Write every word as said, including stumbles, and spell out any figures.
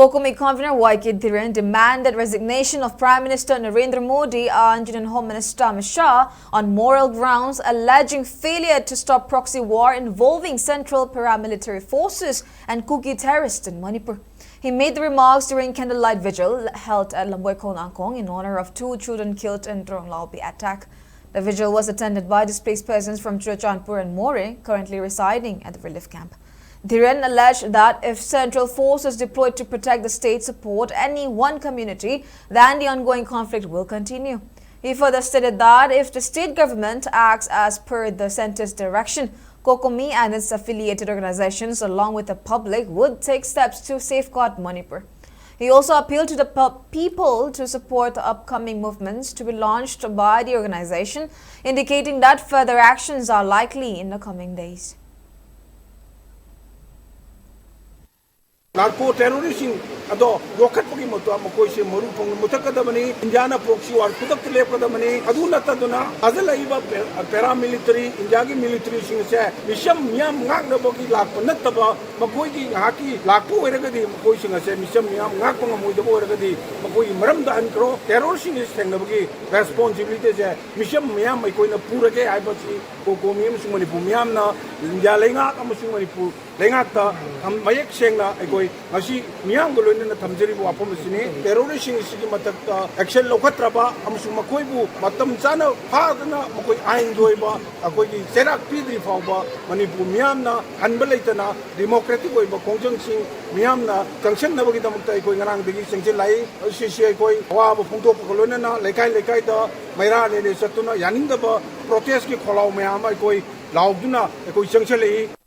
COCOMI convener Y K Dhiren demanded resignation of Prime Minister Narendra Modi and Union Home Minister Amit Shah on moral grounds, alleging failure to stop proxy war involving central paramilitary forces and Kuki terrorists in Manipur. He made the remarks during candlelight vigil held at Lamboi Khon Angkong in honor of two children killed in Tronglaobi attack. The vigil was attended by displaced persons from Churachandpur and Moreh, currently residing at the relief camp. Dhiren alleged that if central forces deployed to protect the state support any one community, then the ongoing conflict will continue. He further stated that if the state government acts as per the centre's direction, COCOMI and its affiliated organizations, along with the public, would take steps to safeguard Manipur. He also appealed to the pu- people to support the upcoming movements to be launched by the organization, indicating that further actions are likely in the coming days. Narco ꯇꯦꯔꯣꯔꯤꯁꯁꯤꯡ ꯑꯗꯣ ꯌꯣꯛꯈꯠꯄꯒꯤ ꯃꯇꯨꯡ ꯃꯈꯣꯏꯁꯦ ꯃꯔꯨ ꯐꯪꯅ ꯃꯨꯊꯠꯀꯗꯕꯅꯤ꯫ ꯏꯟꯗꯤꯌꯥꯅ ꯄ꯭ꯔꯣꯛꯁꯤ war ꯈꯨꯗꯛꯇ ꯂꯦꯞꯀꯗꯕꯅꯤ꯫ ꯑꯗꯨ ꯅꯠꯇꯗꯨꯅ ꯊꯥꯖꯤꯜꯂꯛꯏꯕ ꯄꯦ- paramilitary, ꯏꯟꯗꯤꯌꯥꯒꯤ ꯃꯤꯂꯤꯇꯔꯤꯁꯤꯡ ꯑꯁꯦ ꯃꯤꯆꯝ ꯃꯤꯌꯥꯝ ꯉꯥꯛꯅꯕꯒꯤ ꯂꯥꯛꯄ ꯅꯠꯇꯕ, ꯃꯈꯣꯏꯒꯤ ꯉꯥꯏꯍꯥꯛꯀꯤ ꯂꯥꯛꯄ ꯑꯣꯏꯔꯒꯗꯤ ꯃꯈꯣꯏꯁꯤꯡ ꯑꯁꯦ ꯃꯤꯆꯝ ꯃꯤꯌꯥꯝ ꯉꯥꯛꯄ ꯉꯝꯃꯣꯏꯗꯕ ꯑꯣꯏꯔꯒꯗꯤ ꯃꯈꯣꯏꯒꯤ ꯃꯔꯝꯗ ꯍꯟꯈ꯭ꯔꯣ꯫ ꯇꯦꯔꯣꯔꯤꯁꯁꯤꯡ ꯑꯁꯤ ꯊꯦꯡꯅꯕꯒꯤ ꯔꯦꯁꯄꯣꯟꯁꯤꯕꯤꯂꯤꯇꯤꯁꯦ ꯃꯤꯆꯝ ꯃꯤꯌꯥꯝ ꯑꯩꯈꯣꯏꯅ ꯄꯨꯔꯒꯦ ꯍꯥꯏꯕꯁꯤ ꯀꯣꯀꯣꯃꯤ ꯑꯃꯁꯨꯡ ꯃꯅꯤꯄꯨꯔ ꯃꯤꯌꯥꯝꯅ, ꯏꯟꯗꯤꯌꯥ ꯂꯩꯉꯥꯛ ꯑꯃꯁꯨꯡ ꯃꯅꯤꯄꯨꯔ ꯂꯩꯉꯥꯛꯇ ꯃꯌꯦꯛ ꯁꯦꯡꯅ ꯑꯩꯈꯣꯏ ꯉꯁꯤ ꯃꯤꯌꯥꯝꯒ ꯂꯣꯏꯅꯅ ꯊꯝꯖꯔꯤꯕ ꯋꯥꯐꯝ ꯑꯁꯤꯅꯤ꯫ ꯇꯦꯔꯣꯔꯤꯁꯁꯤꯡ ꯑꯁꯤꯒꯤ ꯃꯊꯛꯇ ꯑꯦꯛꯁꯟ ꯂꯧꯈꯠꯇ꯭ꯔꯕ ꯑꯃꯁꯨꯡ ꯃꯈꯣꯏꯕꯨ ꯃꯇꯝ ꯆꯥꯅ ꯐꯥꯗꯅ ꯃꯈꯣꯏ ꯑꯥꯏꯟꯒꯤ ꯑꯣꯏꯕ ꯑꯩꯈꯣꯏꯒꯤ ꯆꯩꯔꯥꯛ ꯄꯤꯗ꯭ꯔꯤ ꯐꯥꯎꯕ ꯃꯅꯤꯄꯨꯔ ꯃꯤꯌꯥꯝꯅ ꯍꯟꯕ ꯂꯩꯇꯅ ꯗꯤꯃꯣꯀ꯭ꯔꯦꯇꯤꯛ ꯑꯣꯏꯕ ꯈꯣꯡꯖꯪꯁꯤꯡ ꯃꯤꯌꯥꯝꯅ ꯆꯪꯁꯤꯟꯅꯕꯒꯤꯗꯃꯛꯇ ꯑꯩꯈꯣꯏ ꯉꯔꯥꯡꯗꯒꯤ ꯆꯪꯁꯤꯜꯂꯛꯏ꯫ ꯑꯁꯤꯁꯤ ꯑꯩꯈꯣꯏ ꯑꯋꯥꯕ ꯐꯣꯡꯗꯣꯛꯄꯒ ꯂꯣꯏꯅꯅ ꯂꯩꯀꯥꯏ ꯂꯩꯀꯥꯏꯗ ꯃꯩꯔꯥ ꯂꯩꯔꯦ ꯆꯠꯇꯨꯅ ꯌꯥꯅꯤꯡꯗꯕ ꯄ꯭ꯔꯣꯇꯦꯁꯀꯤ ꯈꯣꯜꯂꯥꯎ ꯃꯌꯥꯝ ꯑꯃ ꯑꯩꯈꯣꯏ ꯂꯥꯎꯗꯨꯅ ꯑꯩꯈꯣꯏ ꯆꯪꯁꯤꯜꯂꯛꯏ꯫